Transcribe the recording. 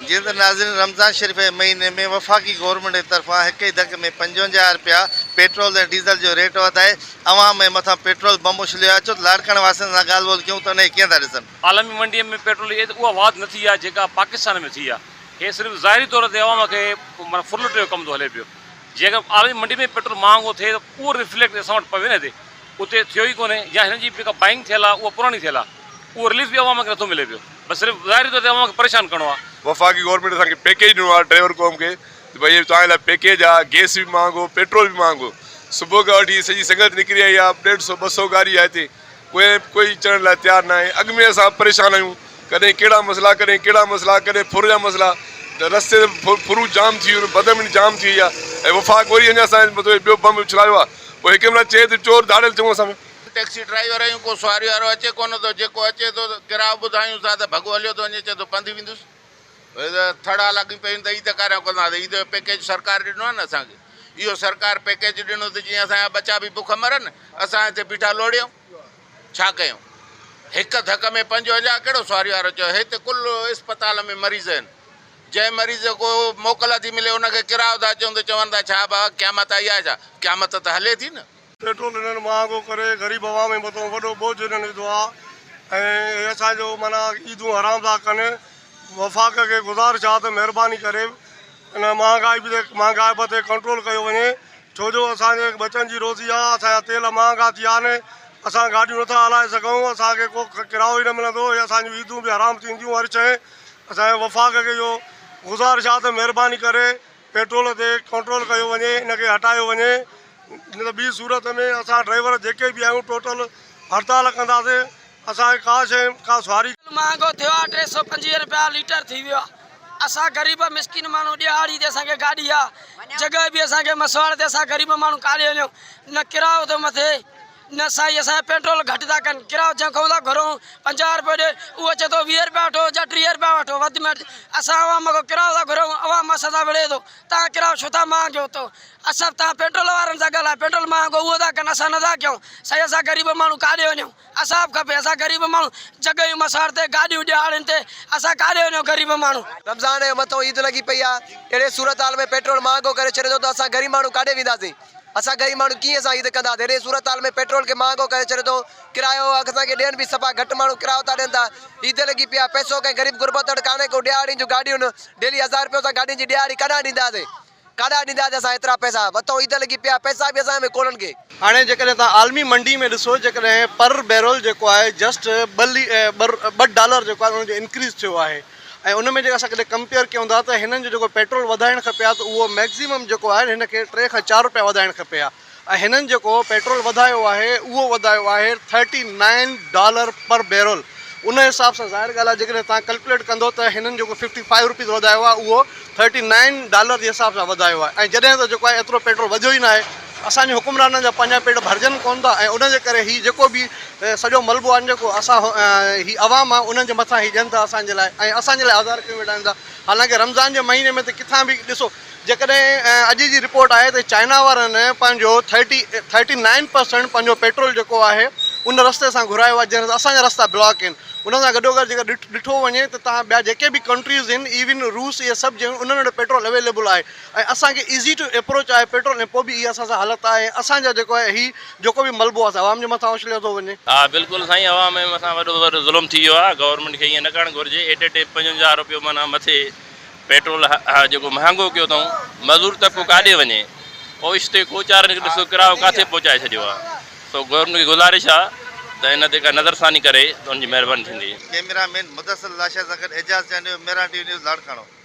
جيئن ته ناظرين رمضان شريف جي مهيني ۾ وفاقي گورنمينٽ جي طرفان هڪ ئي ڌڪ ۾ 55 رپيا پيٽرول ۽ ڊيزل جو ريٽ وڌائي عوام جي مٿان پيٽرول بم اڇليو آهي اچو ته لاڙڪاڻي واسين سان ڳالهه ٻولهه ڪيون ته انهي کي ڪيئن ٿا ڏسن. عالمي منڊي ۾ پيٽرول جي اها واڌ نه ٿي آهي جيڪا پاڪستان ۾ ٿي آهي هي صرف ظاهري طور تي عوام کي معنيٰ ڦرلٽ جو ڪم ٿو هلي پيو جيڪر عالمي منڊي ۾ پيٽرول مهانگو ٿئي ته اهو ريفليڪٽ اسان وٽ پوي نه هتي اتي ٿيو ئي ڪونهي يا هنن جي جيڪا بائنگ ٿيل آهي اها پراڻي ٿيل آهي اهو رليف به عوام کي نٿو ملي پيو بس صرف ظاهري طور تي عوام کي پريشان ڪرڻو آهي. وفاقي گورنمينٽ اسان کي پيڪيج ڏنو آهي ڊرائيور قوم کي ته ڀئي توهان لاء پيڪيج آهي گيس به مهانگو پيٽرول به مهانگو صبح کان وٺي سڄي سنگت نڪري آئي آهي ڏيڍ سو ٻه سو گاڏي آهي هتي ڪوئي ڪوئي چڙهڻ لاء تيار ناهي اڳ ۾ اسان پريشان آهيون ڪڏهن ڪهڙا مسئلا ڪڏهن ڪهڙا مسئلا ڪڏهن ڦر جا مسئلا ته رستي تي ڦرون جام ٿي ويون بدامني جام ٿي وئي آهي ۽ وفاق وري اڃا اسان جي مٿو ٻيو بم اڇلايو آهي پوء هڪ مهل چئي ته چور ڌاڙيل چئون اسان. ٽيڪسي ڊرائيور آهيون ڪو سواري وارو اچي ڪونه ٿو جيڪو اچي ٿو ڪرايو ٻڌايون ٿا ته ڀڳو هليو ٿو وڃي چئي ٿو پنڌ ويندس ٿڙا لڳي پيون ته عيد ڪاريان ڪنداسين عيد جو پيڪيج سرڪار ڏنو آهي نه اسان کي اهو سرڪار پيڪيج ڏنو ته جيئن اسان جا ٻچا به بک مرن اسان هتي بيٺا لوڙيون ڇا ڪيون هڪ ڌڪ ۾ 55 ڪهڙو سواري وارو چيو هت ڪل اسپتال ۾ مريض آهن جنهن مريض کي ڪو موڪل ٿي ملي ان کي ڪرايو ٿا چئون ته چون ٿا ڇا بابا قيامت آئي آهي ڇا قيامت ته هلي ٿي نه. پيٽرول هنن مهانگو ڪري غريب عوام جي مٿان وڏو ٻوجهه هنن وڌو آ ۽ هي اسان جو معنيٰ عيدون حرام ٿا ڪن وفاق کي گذارش آ ته مهرباني ڪري ان مهانگائي تي مهانگائپ تي ڪنٽرول ڪيو وڃي ڇو جو اسان جي ٻچن جي روزي آ اسان جا تيل مهانگا ٿي ويا آهن اسان گاڏيون نٿا هلائي سگهون اسان کي ڪو ڪرايو ئي نه ملندو هي اسان جون عيدون به حرام ٿينديون هر شئي اسان جي وفاق کي اهو گذارش آ ته مهرباني ڪري پيٽرول تي ڪنٽرول ڪيو وڃي ان کي هٽايو وڃي نه ته ٻي صورت ۾ اسان ڊرائيور جيڪي به آهيون ٽوٽل هڙتال ڪنداسين اسان کي ڪا شيء ڪا سواري. تيل مهانگو ٿيو آ 325 رپيا ليٽر ٿي ويو آ اسان غريب مسڪين ماڻهو ڏهاڙي تي اسان کي گاڏي آ جڳهه به اسان کي مسواڙ تي اسان غريب ماڻهو ڪاڏي وڃون نه ڪرايو ٿو مٿي نه سائين اسان جو پيٽرول گهٽ ٿا ڪن ڪرايو جنهن کان ٿا گهرون 50 رپيو ڏي اهو چئي ٿو 20 رپيا وٺو يا 30 رپيا وٺو وڌ ۾ وڌ اسان عوام کان ڪرايو ٿا گهرون عوام اسان سان وڙهي ٿو تان ڪرايو ڇو ٿا مهانگيو ٿو اسان تان پيٽرول وارن سان ڳالهايو پيٽرول مهانگو اهو ٿا ڪن اسان نٿا ڪيون سائين اسان غريب ماڻهو ڪاڏي وڃون عذاب کپي اسان غريب ماڻهو جڳهيون مسواڙ تي گاڏيون ڏهاڙين تي اسان ڪاڏي وڃون غريب ماڻهو. رمضان جو مٿو عيد لڳي پئي آ اهڙي صورتحال ۾ پيٽرول مهانگو ڪري ڇڏي ٿو ته اسان غريب ماڻهو ڪاڏي وينداسين اسان غريب ماڻهو ڪيئن اسان عيد ڪنداسين اهڙي صورتحال ۾ پيٽرول کي مهانگو ڪري ڇڏي ٿو ڪرايو اسان کي ڏين به صفا گهٽ ماڻهو ڪرايو ٿا ڏين ٿا عيد لڳي پئي آ پئسو ڪنهن غريب غربت وٽ ڪانهي ڪو ڏهاڙين جون گاڏيون ڊيلي هزار رپيو اسان گاڏين جي ڏهاڙي ڪڏهن ڏينداسين ڪاڏانهن ڏينداسين اسان ايترا پئسا مٿو عيد لڳي پيا پئسا به اسان ۾ ڪونهن ڪي. هاڻي جيڪڏهن توهان عالمي منڊي ۾ ڏسو جيڪڏهن پر بيرل جيڪو آهي جسٽ ٻه لي ٻه ڊالر جيڪو آهي ان جو انڪريز ٿيو آهي ۽ ان ۾ جيڪا اسان ڪڏهن ڪمپيئر ڪيون ٿا ته هنن جو جيڪو پيٽرول وڌائڻ کپي ها ته اهو ميڪزيمم جيڪو آهي هن کي 3 کان 4 روپيا وڌائڻ کپي ها ۽ هنن جيڪو پيٽرول وڌايو آهي اهو وڌايو آهي ٿرٽي نائن ڊالر پر بيرل ان حساب سان ظاهر ڳالهه آهي جيڪڏهن توهان ڪلڪوليٽ ڪندو ته هنن جيڪو ففٽي فائيو روپيز وڌايو آهي اهو ٿرٽي نائن ڊالر جي حساب سان وڌايو آهي ۽ جڏهن ته جيڪو آهي ايترو پيٽرول وڌيو ئي ناهي اسان جي حڪمرانن جا پنهنجا پيٽ ڀرجن ڪونه ٿا ۽ ان جي ڪري هي جيڪو به سڄو ملبو آهي جيڪو اسان هي عوام آهي انهن جي مٿان هي ڏين ٿا اسان جي لاء ۽ اسان جي لاء آزار ڪيون ويٺا آهن ٿا حالانڪه رمضان جي مهيني ۾ ته ڪٿان به ڏسو جيڪڏهن اڄ جي رپورٽ آهي ته چائنا وارن پنهنجو ٿرٽي نائن پرسنٽ پنهنجو پيٽرول جيڪو آهي ان رستي سان گهرايو آهي جنهن اسان جا رستا بلاڪ آهن ان سان گڏو گڏ جيڪر ڏٺو وڃي ته تهان ٻيا جيڪي به ڪنٽريز آهن ايون روس اهي سڀ جيڪي انهن وٽ پيٽرول اويليبل آهي ۽ اسان کي ايزي ٽو اپروچ آهي پيٽرول ۽ پوء به اها اسان سان حالت آهي اسان جا جيڪو آهي هي جيڪو به ملبو آهي عوام جي مٿان اڇليو ٿو وڃي. ها بلڪل سائين عوام جي مٿان وڏو وڏو ظلم ٿي ويو آهي گورنمينٽ کي ائين نه ڪرڻ گهرجي ايٽ اي ٽائيم 55 روپيو معنيٰ مٿي پيٽرول جيڪو مهانگو ڪيو اٿئون مزور طبقو ڪاڏي وڃي اوچتو ڪوچارن کي ڏسو ڪرايو ڪاٿي پهچائي ڇڏيو آهي سو گورنمينٽ کي گذارش آهي ته ان تي ڪا نظر ثاني ڪري ته ان جي مهرباني ٿيندي. ڪئميرا مين مدثر لاشاري سان گڏ Ejaz Chandio, Mehran T V news, Larkana.